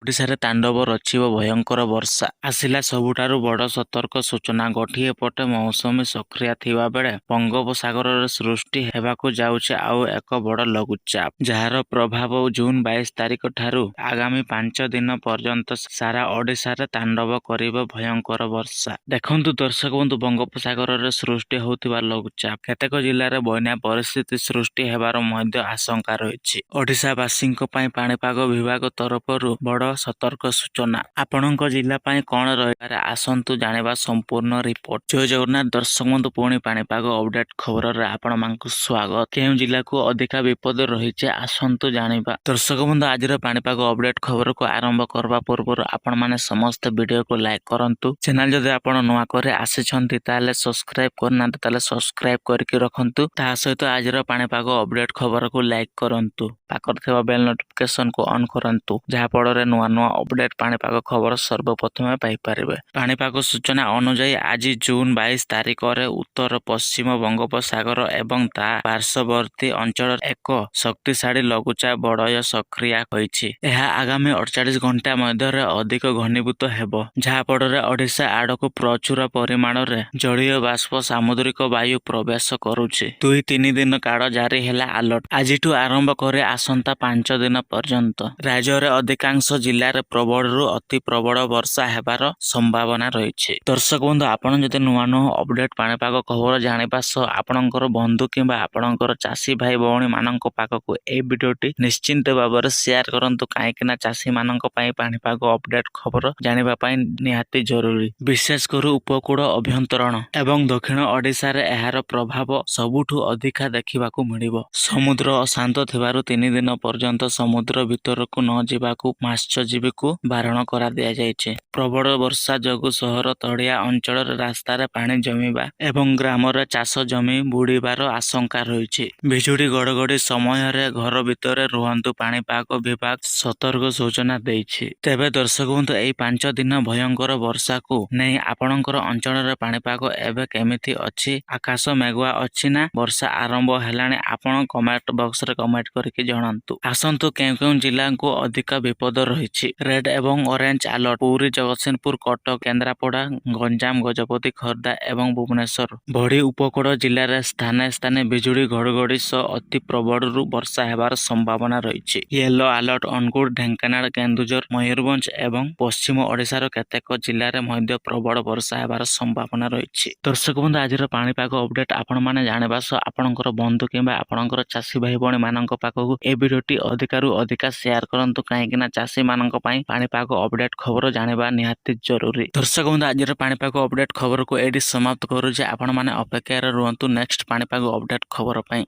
ଓଡ଼ିଶାରେ ତାଣ୍ଡବ ରଚିବ ଭୟଙ୍କର ବର୍ଷା। ଆସିଲା ସବୁଠାରୁ ବଡ଼ ସତର୍କ ସୂଚନା। ଗୋଟିଏ ପଟେ ମୌସୁମୀ ସକ୍ରିୟ ଥିବା ବେଳେ ବଙ୍ଗୋପସାଗରରେ ସୃଷ୍ଟି ହେବାକୁ ଯାଉଛି ଆଉ ଏକ ବଡ଼ ଲଘୁଚାପ। ଯାହାର ପ୍ରଭାବ ଜୁନ 22 ତାରିଖ ଠାରୁ ଆଗାମୀ 5 ଦିନ ପର୍ଯ୍ୟନ୍ତ ସାରା ଓଡ଼ିଶାରେ ତାଣ୍ଡବ କରିବ ଭୟଙ୍କର ବର୍ଷା। ଦେଖନ୍ତୁ ଦର୍ଶକ ବନ୍ଧୁ, ବଙ୍ଗୋପସାଗରରେ ସୃଷ୍ଟି ହେଉଥିବା ଲଘୁଚାପ କେତେକ ଜିଲ୍ଲାରେ ବନ୍ୟା ପରିସ୍ଥିତି ସୃଷ୍ଟି ହେବାର ମଧ୍ୟ ଆଶଙ୍କା ରହିଛି। ଓଡ଼ିଶାବାସୀଙ୍କ ପାଇଁ ପାଣିପାଗ ବିଭାଗ ତରଫରୁ ବଡ଼ ସତର୍କ ସୂଚନା। ଆପଣଙ୍କ ଜିଲ୍ଲା ପାଇଁ କଣ ରହିପାରେ, ଆସନ୍ତୁ ଜାଣିବା ସମ୍ପୂର୍ଣ୍ଣ ରିପୋର୍ଟ। ଜୟ ଜଗନ୍ନାଥ ଦର୍ଶକ ବନ୍ଧୁ, ପୁଣି ପାଣିପାଗ ଅପଡେଟ୍ ଖବରରେ ଆପଣମାନଙ୍କୁ ସ୍ୱାଗତ। କେଉଁ ଜିଲ୍ଲାକୁ ଅଧିକା ବିପଦ ରହିଛି, ଆସନ୍ତୁ ଜାଣିବା। ଦର୍ଶକ ବନ୍ଧୁ, ଆଜିର ପାଣିପାଗ ଅପଡେଟ୍ ଖବରକୁ ଆରମ୍ଭ କରିବା ପୂର୍ବରୁ ଆପଣମାନେ ସମସ୍ତେ ଭିଡ଼ିଓକୁ ଲାଇକ୍ କରନ୍ତୁ। ଚ୍ୟାନେଲ ଯଦି ଆପଣ ନୂଆ କରି ଆସିଛନ୍ତି, ତାହେଲେ ସବସ୍କ୍ରାଇବ କରିନାହାନ୍ତି, ତାହେଲେ ସବସ୍କ୍ରାଇବ କରିକି ରଖନ୍ତୁ। ତା ସହିତ ଆଜିର ପାଣିପାଗ ଅପଡେଟ୍ ଖବରକୁ ଲାଇକ୍ କରନ୍ତୁ, ପାଖରେ ଥିବା ବେଲ୍ ନୋଟିଫିକେସନକୁ ଅନ୍ କରନ୍ତୁ, ଯାହାଫଳରେ ନୂଆ ନୂଆ ଅପଡେଟ୍ ପାଣିପାଗ ଖବର ସର୍ବପ୍ରଥମେ ପାଇପାରିବେ। ପାଣିପାଗ ସୂଚନା ଅନୁଯାୟୀ, ଆଜି ଜୁନ 22 ତାରିଖରେ ଉତ୍ତର ପଶ୍ଚିମ ବଙ୍ଗୋପସାଗର ଏବଂ ତା ପାର୍ଶ୍ୱବର୍ତ୍ତୀ ଅଞ୍ଚଳରେ ଏକ ଶକ୍ତିଶାଳୀ ଲଘୁଚାପ ବଳୟ ସକ୍ରିୟ ହୋଇଛି। ଏହା ଆଗାମୀ 48 ଘଣ୍ଟା ମଧ୍ୟରେ ଅଧିକ ଘନୀଭୂତ ହେବ, ଯାହାଫଳରେ ଓଡ଼ିଶା ଆଡ଼କୁ ପ୍ରଚୁର ପରିମାଣରେ ଜଳୀୟ ବାଷ୍ପ, ସାମୁଦ୍ରିକ ବାୟୁ ପ୍ରବେଶ କରୁଛି। 2-3 ଦିନ କାଳ ଜାରି ହେଲା ଆଲର୍ଟ। ଆଜିଠୁ ଆରମ୍ଭ କରି ଆସନ୍ତା 5 ଦିନ ପର୍ଯ୍ୟନ୍ତ ରାଜ୍ୟରେ ଅଧିକାଂଶ ଜିଲ୍ଲାରେ ପ୍ରବଳରୁ ଅତି ପ୍ରବଳ ବର୍ଷା ହେବାର ସମ୍ଭାବନା ରହିଛି। ଦର୍ଶକ ବନ୍ଧୁ, ଆପଣ ଯଦି ନୂଆ ନୂଆ ଅପଡେଟ୍ ପାଣିପାଗ ଖବର ଜାଣିବା ସହ ଆପଣଙ୍କର ବନ୍ଧୁ କିମ୍ବା ଆପଣଙ୍କର ଚାଷୀ ଭାଇ ଭଉଣୀ ମାନଙ୍କ ପାଖକୁ ଏହି ଭିଡ଼ିଓଟି ନିଶ୍ଚିନ୍ତ ଭାବରେ ସେୟାର କରନ୍ତୁ, କାହିଁକି ନା ଚାଷୀ ମାନଙ୍କ ପାଇଁ ପାଣିପାଗ ଅପଡେଟ୍ ଖବର ଜାଣିବା ପାଇଁ ନିହାତି ଜରୁରୀ। ବିଶେଷ କରି ଉପକୂଳ ଅଭ୍ୟନ୍ତରୀଣ ଏବଂ ଦକ୍ଷିଣ ଓଡ଼ିଶାରେ ଏହାର ପ୍ରଭାବ ସବୁଠୁ ଅଧିକା ଦେଖିବାକୁ ମିଳିବ। ସମୁଦ୍ର ଅଶାନ୍ତ ଥିବାରୁ 3 ଦିନ ପର୍ଯ୍ୟନ୍ତ ସମୁଦ୍ର ଭିତରକୁ ନ ଯିବାକୁ ମତ୍ସ୍ୟଜୀବୀକୁ ବାରଣ କରିଦିଆଯାଇଛି। ପ୍ରବଳ ବର୍ଷା ଯୋଗୁଁ ସହର ତଳିଆ ଅଞ୍ଚଳରେ ରାସ୍ତାରେ ପାଣି ଜମିବା ଏବଂ ଗ୍ରାମରେ ଚାଷ ଜମି ବୁଡ଼ିବାର ଆଶଙ୍କା ରହିଛି। ବିଜୁଳି ଘଡ଼ଘଡ଼ି ସମୟରେ ଘର ଭିତରେ ରୁହନ୍ତୁ, ପାଣିପାଗ ବିଭାଗ ସତର୍କ ସୂଚନା ଦେଇଛି। ତେବେ ଦର୍ଶକ ବନ୍ଧୁ, ଏହି 5 ଦିନ ଭୟଙ୍କର ବର୍ଷାକୁ ନେଇ ଆପଣଙ୍କର ଅଞ୍ଚଳରେ ପାଣିପାଗ ଏବେ କେମିତି ଅଛି? ଆକାଶ ମେଘୁଆ ଅଛି ନା ବର୍ଷା ଆରମ୍ଭ ହେଲାଣି? ଆପଣ କମେଣ୍ଟ ବକ୍ସରେ କମେଣ୍ଟ କରିକି ଜଣାନ୍ତୁ। ଆସନ୍ତୁ, କେଉଁ କେଉଁ ଜିଲ୍ଲାକୁ ଅଧିକ ବିପଦ ରହିଛି? ରେଡ୍ ଏବଂ ଅରେଞ୍ଜ ଆଲର୍ଟ ପୁରୀ, ଜଗତସିଂହପୁର, କଟକ, କେନ୍ଦ୍ରାପଡ଼ା, ଗଞ୍ଜାମ, ଗଜପତି, ଖୋର୍ଦ୍ଧା ଏବଂ ଭୁବନେଶ୍ୱର ଭଳି ଉପକୂଳ ଜିଲ୍ଲାରେ ସ୍ଥାନେ ସ୍ଥାନେ ବିଜୁଳି ଘଡ଼ଘଡ଼ି ସହ ଅତି ପ୍ରବଳରୁ ବର୍ଷା ହେବାର ସମ୍ଭାବନା ରହିଛି। ୟେଲୋ ଆଲର୍ଟ ଅନୁଗୁଳ, ଢେଙ୍କାନାଳ, କେନ୍ଦୁଝର, ମୟୂରଭଞ୍ଜ ଏବଂ ପଶ୍ଚିମ ଓଡ଼ିଶାର କେତେକ ଜିଲ୍ଲାରେ ମଧ୍ୟ ପ୍ରବଳ ବର୍ଷା ହେବାର ସମ୍ଭାବନା ରହିଛି। ଦର୍ଶକ ବନ୍ଧୁ, ଆଜିର ପାଣିପାଗ ଅପଡେଟ୍ ଆପଣମାନେ ଜାଣିବା ସହ ଆପଣଙ୍କର ବନ୍ଧୁ କିମ୍ବା ଆପଣଙ୍କର ଚାଷୀ ଭାଇ ଭଉଣୀ ମାନଙ୍କ ପାଖକୁ ଏ ଭିଡ଼ିଓଟି ଅଧିକାରୁ ଅଧିକା ସେୟାର କରନ୍ତୁ, କାହିଁକି ନା ଚାଷୀ ମାନଙ୍କ ପାଇଁ ପାଣିପାଗ ଅପଡେଟ୍ ଖବର ଜାଣିବା ନିହାତି ଜରୁରୀ। ଦର୍ଶକ ବନ୍ଧୁ, ଆଜିର ପାଣିପାଗ ଅପଡେଟ୍ ଖବରକୁ ଏଇଠି ସମାପ୍ତ କରୁଛି। ଆପଣମାନେ ଅପେକ୍ଷାରେ ରୁହନ୍ତୁ ନେକ୍ସଟ ପାଣିପାଗ ଅପଡେଟ୍ ଖବର ପାଇଁ।